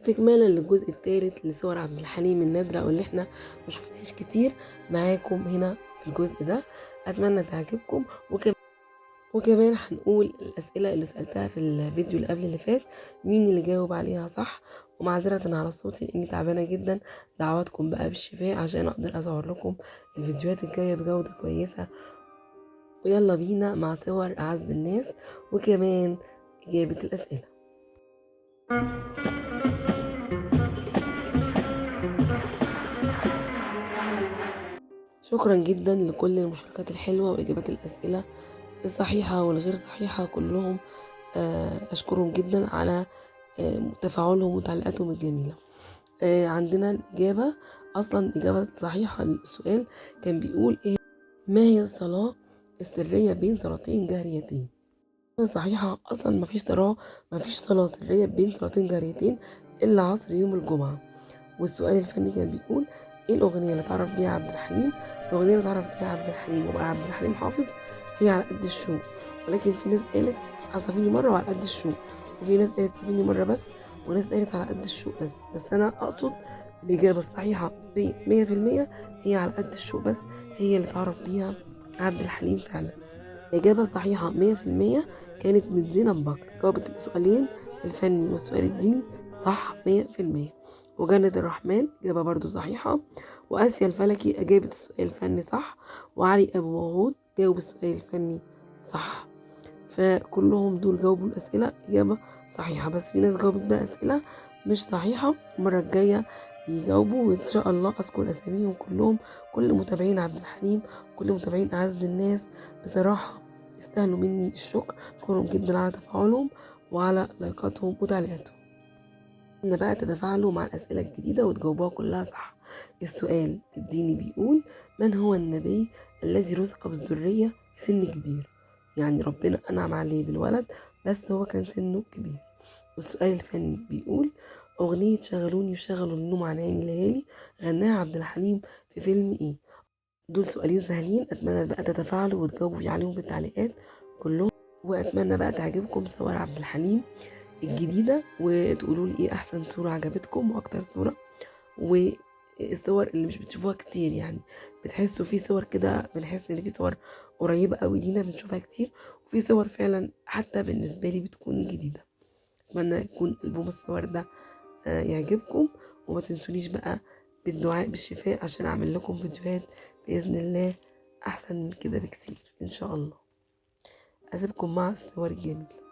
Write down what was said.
استكمالا للجزء الثالث لصور عبد الحليم النادرة واللي احنا ما شفناهاش كتير معاكم هنا في الجزء ده. اتمنى تعجبكم. وكمان هنقول الأسئلة اللي سألتها في الفيديو اللي قبل اللي فات، مين اللي جاوب عليها صح. ومعذرة على صوتي إني تعبانة جدا، دعواتكم بقى بالشفاء عشان أقدر أصور لكم الفيديوهات الجاية بجودة كويسة. ويلا بينا مع صور أعز الناس وكمان إجابة الأسئلة. شكرا جدا لكل المشاركات الحلوة وإجابات الأسئلة الصحيحة والغير صحيحة، كلهم أشكرهم جدا على تفاعلهم وتعليقاتهم الجميلة. عندنا الإجابة، أصلا الإجابة الصحيحة للسؤال كان بيقول إيه؟ ما هي الصلاة السرية بين صلاتين جهريتين؟ الصحيحة أصلا مفيش صلاة سرية بين صلاتين جهريتين إلا عصر يوم الجمعة. والسؤال الفني كان بيقول إيه الأغنية اللي اتعرف بيها عبد الحليم؟ الأغنية اللي اتعرف بيها عبد الحليم وبقى عبد الحليم حافظ هي على قد الشوق، ولكن في ناس قالت عصافيني مرة وعلى قد الشوق، وفي ناس قالت صافيني مرة بس، وناس قالت على قد الشوق بس. بس أنا أقصد الإجابة الصحيحة في 100% هي على قد الشوق بس، هي اللي اتعرف بيها عبد الحليم فعلا. الإجابة الصحيحة 100% كانت من زينب بكر، جاوبت السؤالين الفني والسؤال الديني صح 100%. وجنة الرحمن إجابة برضو صحيحة، وآسيا الفلكي أجابت السؤال الفني صح، وعلي أبو موعود جاوب السؤال الفني صح. فكلهم دول جاوبوا الأسئلة إجابة صحيحة، بس في ناس جاوبت بقى أسئلة مش صحيحة. المرة الجاية يجاوبوا، وإن شاء الله أذكر أساميهم كلهم. كل متابعين عبد الحليم، كل متابعين أعز الناس، بصراحة يستاهلوا مني الشكر. أشكرهم جدا على تفاعلهم وعلى لايكاتهم وتعليقاتهم. أتمنى بقى تتفاعلوا مع الأسئلة الجديدة وتجاوبوها كلها صح. السؤال الديني بيقول من هو النبي الذي رزق بالذرية في سن كبير؟ يعني ربنا أنعم عليه بالولد بس هو كان سنه كبير. والسؤال الفني بيقول أغنية شغلوني وشغلوا النوم عن عيني ليالي غناها عبد الحليم في فيلم إيه؟ دول سؤالين سهلين، أتمنى بقى تتفاعلوا وتجاوبوا عليهم في التعليقات كلهم. وأتمنى بقى تعجبكم صور عبد الحليم الجديدة، وتقولوا لي إيه أحسن صورة عجبتكم وأكتر صورة، والصور اللي مش بتشوفوها كتير. يعني بتحسوا في صور كده، بنحس إن في صور قريبة قوي لينا بنشوفها كتير، وفي صور فعلا حتى بالنسبة لي بتكون جديدة. أتمنى يكون ألبوم الصور ده يعجبكم، وما تنسونيش بقى بالدعاء بالشفاء عشان أعمل لكم فيديوهات بإذن الله أحسن من كده بكتير إن شاء الله. أسيبكم مع الصور الجميلة.